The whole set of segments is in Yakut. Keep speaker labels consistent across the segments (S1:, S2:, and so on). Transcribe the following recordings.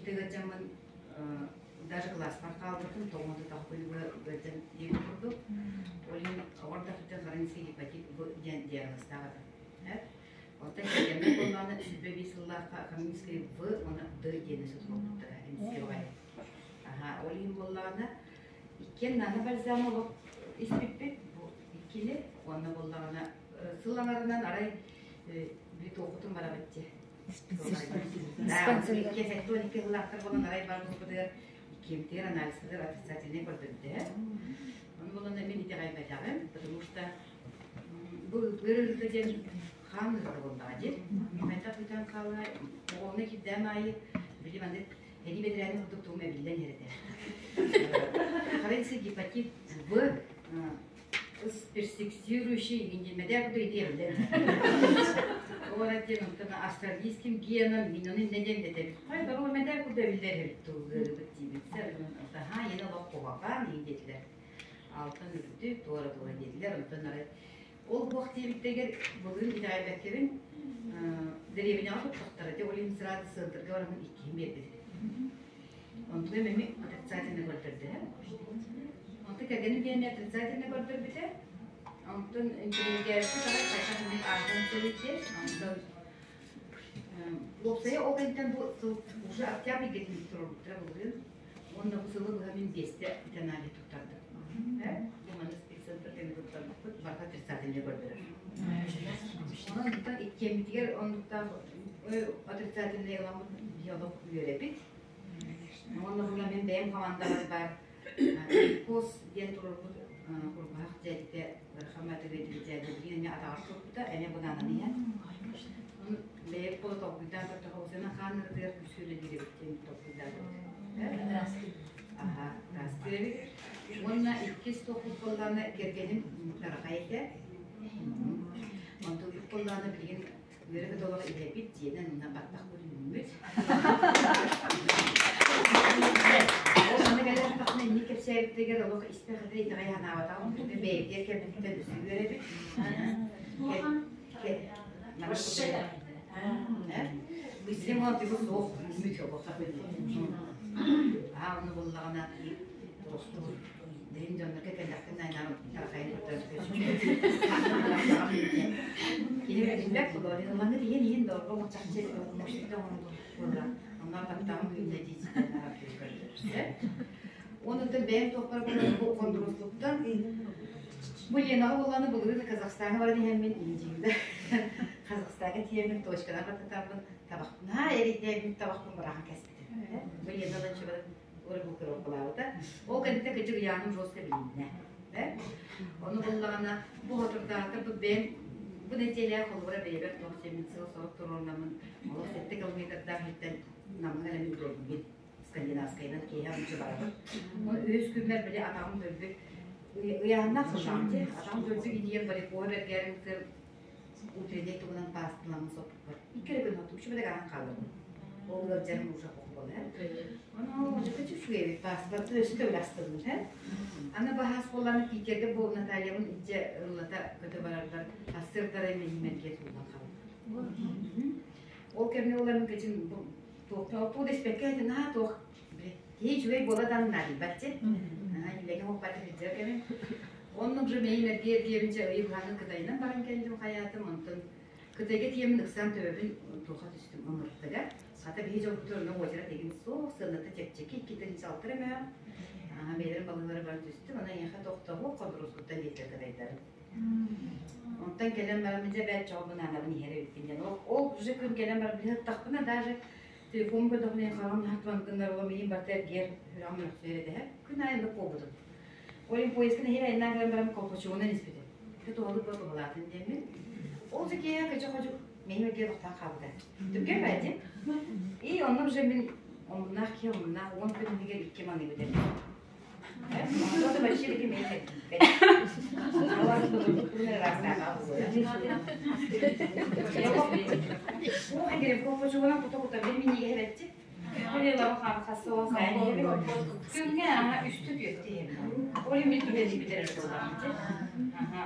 S1: Иккитэ ыалдьаммын даже кылааспар хаалбытым, тоҕуон тутахпын ыалдьан диэбит курдук. Ол иһин оҕор да хронический гепатит Б диэн диагнозтаах этим. Оттон кэргэммин буоллаҕына 25 сыллаахха хронический В уонна Д диэни сотуллубуттара эмискэ баҕайы. Аха, ол иһин буоллаҕына иккиэн нано бальзам олох испиппит бу иккини уонна буоллаҕына сыл аҥарынан арай битокутун барабыт дии. Диспансер. сыллаахтар буолан арай бар буолбутугар иккиэмтигэр анализтыгар отрицательный көрдөрдө. Ону буолан мин итэҕэйбэтэҕим, потому что бу ыарыыта диэн хаан ыарыыта буоллаҕа дии. Хайдах бүтэн хаалла, оҕону кирдээн аайы били маннык эдии бэтэрээнин курдук тугум эбиллэн иһэр этэ. Хронический гепатит В персистирующий минимэдэ курдук итиэбиллэр. Ора диэн онтон австралийским геном мин ону иннэ диэн дэтэбит. Хай бару мэдэ курдук эбиллэр эбит тыллыырыбыт диибит. Таһаа иэн олох куһаҕан иин диэтилэр. Алтан үрдүк туора-туора диэтилэр. Онтон арай ол буох диэбиттэригэр былырыын итэҕэйбэккэбин дэриэбинэҕэ туттахтара. Те ол иһин сразу центрга бараммын иккиһин биэрбитим. Онтугам эмиэ отрицательно көрдөрдө. Онтон кэргэним диэн отрицательно көрдөрбүтэ. Онтон интеллигенция саҕа хайдах эмит аатын сөбүтэ. Онтон уопсайа ол кэнниттэн бу сыл уже октябрь кэтин туруорбуттара былырыын. Уонна бу сылы быһа мин биэстэ итаналия туттардым. Бу маны спеццентр кэми туттарбыппыт барыта отрицательно көрдөрөр. Онон иккиэммитигэр оннуктаах отрицательный ыламмыт диалог үөрэпит. Уонна була мин бэйэм хамаандабар баар Кос диэн туруорбут курбаһах дьээдьитэ ыарахан матырыйдыы дьээдьэ билигин эмиэ атаҕар турбута, эмиэ бынаанан иһэн. Бэйэбит буола толкуйдаан көрдөххө, осена хаан ырытыгар күүскэ үлэлиир эбит диэн толкуйдаатыбыт. Аха, ыраастыыр эбит. Уонна иккис туохпут буоллаҕына кэргэним тарахай этэ. Онтон буоллаҕына билигин Үөрэ олох иһэбит дьиэнэн уна баттах бүрүнүммүт. Ол аны кэлэн тахна инник кэпсээбиттэригэр олох испэх этэ итэҕэй санаабатаҕым күндү бэйэбитигэр кэлбиттэн өссө үөрэбит. Билим ол тигу суох мүт олохха Аа ону буллаҕына Дириҥ дьоннорго кэллэхпин айнаан тарахайын кытта Кини билбэт буолуо, ыллаҥҥыт иһин иһин дорго чахчы мушта оҥорбут онно баттаҕым үүннэ дии Онуттан бэйэм туохпар бу хонтуруослуктан бу Ленаҕа буоллаҕына былырыын Казахстаҥҥа баран иһэммин индиимдэ Казахстаҥҥа тиийэммин точканан баттатарбын табахпын наһаа эрийдээбит табахпын быраҕан кэспитим. Бу Ленадан регулировкалаабыта. Ол кэнниттэн кыдьык ыйааһыным жестко билиннэ. Ону буллаҕына, бу хотурдаата бу бэйэм бу нэдиэлэ холобура бэйэбэр туох диэммин сыл-сорок туруорунаммын олох сэттэ километрдаах иһиттэн Намҥа эрэ мин үлэлиибин. Скандинавскайынан киэһэ ончу барабын. Ол үһүс күммэр били атаҕым дөлбү ыйааһыннаах сыллаҕым дии. Атаҕым дөлбү иниэн варикоһа бэргээрин утренний тугунан паастыламмын соппуппар. Икки эрэ күн оттум, үчүгэй ааһан хааллым. Ол ыалдьарым уже похвала. Ону дьэ үчүгэй паспорт өссө төгүл астынным һэ. Аны баһаас буолан Питергэ бу Натальябын илдьэ ыллата көтө барарбар сарсыардара миһимэргэ туулан хаалбыт. Ол кэмҥэ олорон кэчин туох туох да испэккэ этин аа туох киһи үчүгэй буола дан наадыйбат илэҥэ хоппаты сылдьар кэмим. Оннук же мейин эргиэр диэбинчэ ыйы быһаҥын Кытайынан баран кэллим хайаатым, онтон Кытайга тиийэммин ыксаан төбөбүн туоха түстүм ыҥыртыга. Хата биһи дьолбутугар онно уочарат игин суох, сыаната чэпчэки, иккитин алтыр эмэҕэ. Бэйэлэрин балыылара баран түстүм, онон эйиэхэ тохтобуох хонуруускуттан диэтилэр кытайдарым. Онтон кэлэн баран дьэ бэт чоҕобун аанабын иһэр эбиппин диэн. Ол уже күн кэлэн баран билиһаттахпына даже телефон көрдөхпүнэ хаҕым наһаа гыннар уол миин барыта эргиэр сүрэҕим өлөхсүйэр этэ. Күн аайы оннук буолбутум. Ол иһин поездка нэһиилэ айаннаан кэлэн баран колпачугунан испитим. Ити туһалык буо туһалаатын диэммин. Ол же киэһэ кыдьы-ходьук мэйим эргиэр тохтоон хаалбыта. Түргэн баайдым. И онно уже мин омуннаах киһи омуннаах 10 күн иһигэр икки маныыбыт этим. Онто вообще таки мэйим Колпачугунан кута-кута бир минигэ хэбэтчи. Күҥҥэ аха үстү түөттэ иһэбин. Ол иһин мин түгэни бүтэрэр буоллаҕым дьэ.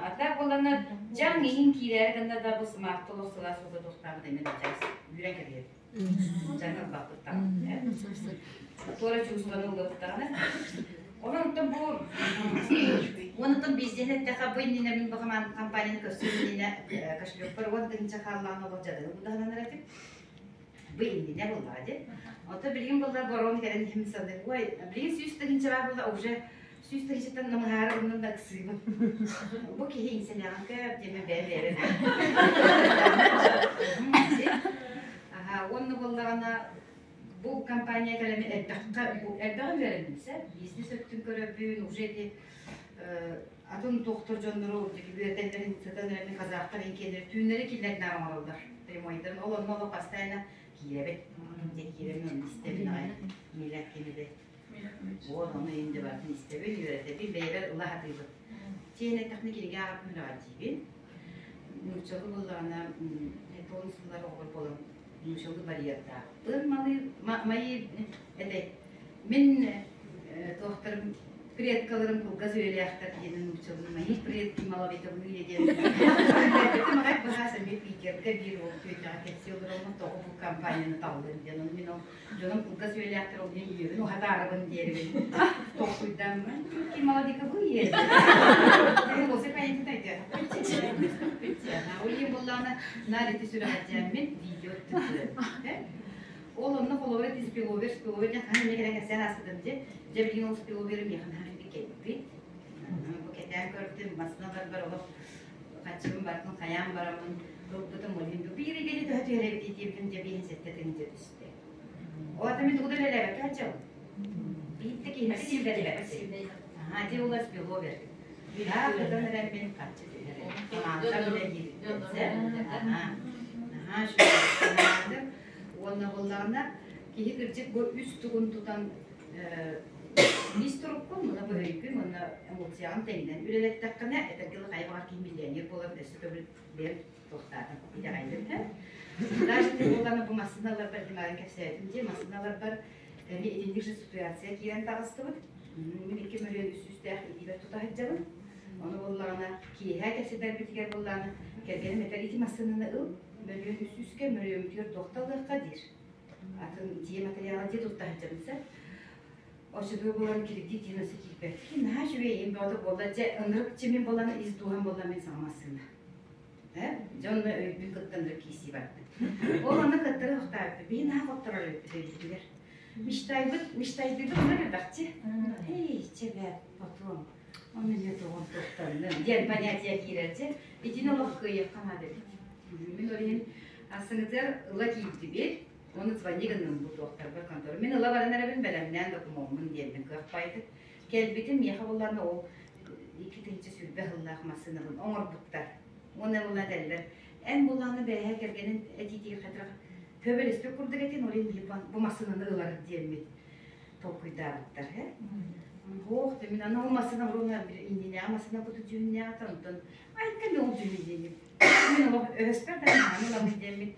S1: А так буолланна дьаҥ иһин киирээри гынна да бу сымаахта олох сылаас ууга туохтаабыт эмиэ да дьаас үүрэн кэбиһэбин. Дьаҥ ылбаппыт даҕаны. Туора чувствоны ыллыбыт даҕаны. Онон бу онтон бизнес эттэхэ бу иннинэ мин бу компанияны көрсөр иннинэ кошелекпар 10 000 хааллаҕына олох дьадаҥы будаһанар этим. Бу иннинэ буоллаҕа дии. Онтон билигин буолла борон кэлэн иһим саныыр. Ой, билигин 100 000 баар буолла уже 100 000-тан намыһаары гынным да ыксыыбын. Бу киһи иҥсэлээҕин көр диэмэ бэйэ бэйэбэр. Аха, уонна буоллаҕына бу компания кэлэн элбэххэ элбэҕи үөрэнним сэ. Бизнес өттүн көрөбүн, уже ити атын туохтар дьоннору үөрэтэллэрин сытан эрэн казахтар инкиэннэри түүннэри киллэринээр оҥороллор прямойдарын ол онно олох постоянно киирэбит дьэ киирэбин онно истэбин аҕай милэ кимиде вот ону иһин дьэ барытын истэбин үөрэтэбин бэйэбэр ыла сатыыбын чиэн эттэхпинэ кинигэ ааҕарбын үрэҕэлдьиибин нууччалыы буоллаҕына тоҕус сыллар оҕолор буолан нууччалыы барьердаахпын малы мои это мин туохтарым предкаларым кылгас үйэлээхтэр диэн нууччалыы мои предки маловековые диэн аҕай быһаас эмиэ Питергэ биир уол тетяҕа кэпсии олороммун тоҕо бу компанияны таллым диэн ону мин ол дьонум кылгас үйэлээхтэр ол иһин үйэбин уһатаарыбын диэрибин толкуйдааммын маловековые осы ол иһин буоллаҕына наар ити сүрэҕэлдьээммин видео түһэрэ Ол онно холобура ити спиловер, спиловер диэн хаһан эмэ кэлэн кэпсээн ааспытым дии. Дьэ билигин ол спиловерым миэхэ наһаа үчүгэй кэлбит. Бу кэтээн көрдүм, массыыналарбар олох хаччыбын барытын хайаан бараммын ылбытым ол иһин биир ыйга төһө түһэрэбит диэбитим дьэ 5-7 тыһыынча түстэ. Ол ата мин тугу да үлэлээбэккэ сылдьабын. Биир да киһини киллэрбэппин. Аһаа, дьэ ол спиловер. Таах ытан эрэн мин харчы түһэрэ. Хамаандам үлэлиир. Аһаа. Наһаа үчүгэй. Уонна буоллаҕына, киһи кырдьык бу үс тугун тутан ис туруккун, уонна бу өйгүн уонна эмоцияҕын тэҥинэн үлэлэттэххинэ, этэргэ дылы хайа баҕар киһи миллионер буолан өссө төгүл бэйэм туохтаатым итэҕэйдим һэ. Даже ты буоллаҕына бу массыыналарбар димарын кэпсээтим дии, массыыналарбар эмиэ итинник же ситуация киирэн таҕыстыбыт. Мин 2 300 000-тээх илиибэр тута сылдьабын. Ону буоллаҕына, киэһэ кэпсэтэрбитигэр буоллаҕына, кэргэним этэр ити массыынаны ыл, 1 300 000-кэ мөлүйүөммүтүгэр туохта ылыахха диир. Атын дьиэ материала дьиэ тутта сылдьабын сэ. Оччотугар буолан кредит диэн өссө киирбэт. Наһаа үчүгэй им бөҕөтө буолла. Дьэ ынырык чимин буолан ис дууһам буолла мин саҥа массыына. Дьэ онно өйбүн кытта ынырык киирсии бардым. Ол онно кыттары охтообуппут. Биһи наһаа хотторор эбиппит өйбүтүгэр. Мечтайбыт, мечтайдыыбыт онно элбэхчи. Эй, чэ бээ, потом. Оны не тоҕон туохтанным диэн понятие киирэр дьэ. Итини олох кыайыахха наада эбит. Мин ол иһин ассыҥытыгар ыла киирдибит. Ону звони гынным бу туохтарбар контора. Мин ыла баран эрэбин бэлэмнээн докумуоммун диэммин кыахпайдык. Кэлбитим миэхэ булларна ол 2020 сыллаах массыынабын оҥорбуттар. Уонна була этэллэр. Эн булааны бэйэһэ кэргэнин этиитигэр хатырах көбөлөспүт курдук этин, ол иһин бу массыынаны ылар диэммит толкуйдаабыттар. Ох, мин аны ол массыына уруна иннинээҕи массыына куту дьүһүннээҕи онтон айка мен ол дьүһүн диэммит. Мин олох өһөспөр да мааны ыламмыт диэммит.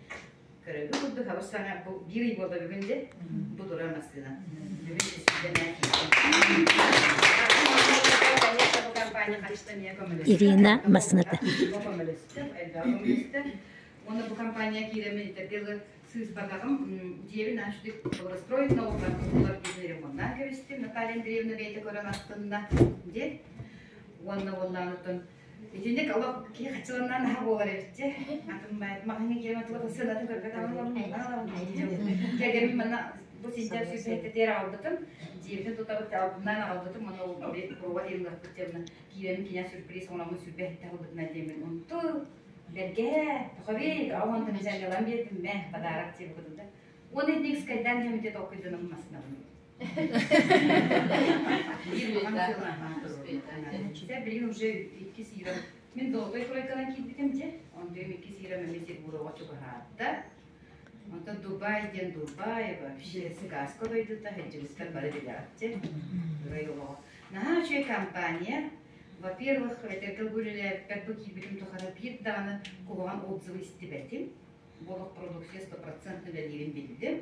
S1: Көрөбү курдук хабыс саҥа бу биир ый буолла бүгүн де бу турар массыына. Бүгүн
S2: Ирина массыыната.
S1: Уонна бу компания киирэммин итэргэ сыыспатаҕым дьиэбин аашдык благостроить наукан тутулар диэн ремоннаан кэбистим Наталья Андреевна бэйэтэ көрөн астынна диэн уонна уоллаанытын итинник олох киһи хаччыланнаан аһа буолар эбит дьэ атын маҕаһыыҥҥа киирэн атылап сыанатын көрбөт кэргэним манна бу синтэр сүүсэһиттэтигэр аҕалбытым дьиэбитин тутабыт албыннаан аҕалбытым уонна ол проба диэн ылбыт киирэн кинэ сюрприз оҥороммун сүрбэһиттэ ылбытына диэммин онту Бэргэһэ, тохобей, оҕонтон дьаҥылан биэрдим мэ, подарок диэн курдук. Уонна итинник скайдаан диэммите толкуйданабын массыынабын. Билигин уже иккис иирем. Мин долгой тройканан киирбитим дьэ. Онтуйум иккис иирем эмиэ Сибуроҕа чугаһаатта. Онтон Дубай диэн Дубай вообще сказка дойдута, сылдьыбыттар бары билэҕит дьэ. Ырай олоҕо. Наһаа үчүгэй компания. Во-первых, этэргэ үлэлээбиппэр бу киирбитим тухары биир даҕаны куһаҕан отзывы истибэтим. Бу олох продукция стопроцентно үлэлиирин биллим.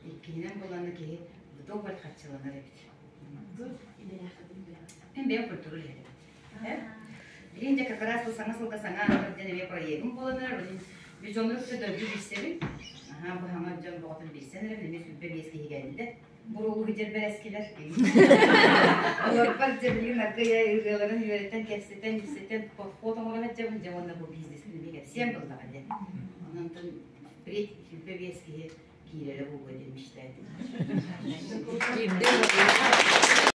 S1: Иккиһинэн буланы киһи вдоволь харчыланар эбит. Мин бэйэм культура үлэһитим. Билигин дьэ как раз саҥа сылга саҥа аатыр диэн эмиэ проегым буолан эрэр. Би дьону кытта дойду билсэбин. Аһаа, бу хаҥа дьон боҕотун билсэн эрэр, эмиэ 25 киһи кэллэ. Буруолу сылдьар бэрэскилэр. Олорбор дьэ билигин аргыйа ырыаларын үөрэтэн, кэпсэтэн, ипсэтэн, поход оҥорон сылдьабын, дьэ уонна бу бизнеспин эмиэ кэпсиэм буоллаҕа диэн. Онон впредь 25 киһи киирэрэ буолуо диэн мечтаем.